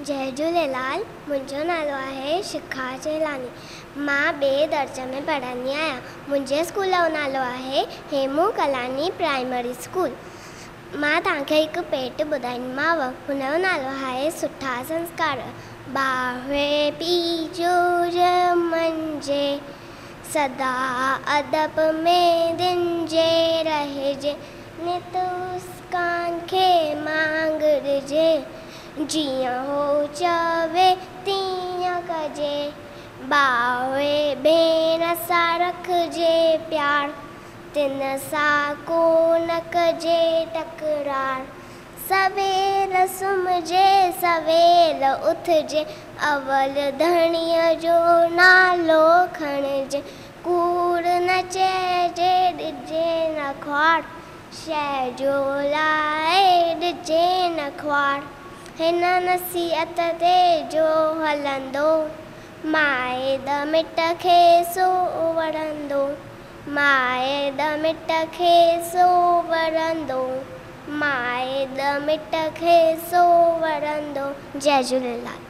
جئي جهوليلال، منهنجو نالو آهي شکا چيلاني. مان ٻئي درجي ۾ پڙهندي آهيان. منهنجي اسڪول جو نالو آهي هيمو ڪلاني پرائمري اسڪول. مان توهان کي هڪ پيٽ ٻڌائينديمانو. هن جو نالو آهي سٺا سنسڪار. ٻاوي پيءُ جو ڄمجي، سدا ادب ۾ ڏجي رهجي، نت مسڪان کي مانگ ڏجي، جيئن هو چوي تيئن ڪجي. ڀاءُ ڀيڻ سان رکجي پيار، تن سان ڪو نه ڪجي تڪرار. سويل سمهجي سويل اٿجي، اول ڌڻيءَ جو نالو کڻجي. ڪوڙ نه چئجي ڏجي نه خوار، شيءِ جو لاءِ ڏجي نه خوار. هن نصيحت تي جو هلندو، مائي مٽ کي سو وڻندو. مائي مٽ کي سو وڻندو. مائي مٽ کي سو وڻندو. جئي جهوليلال.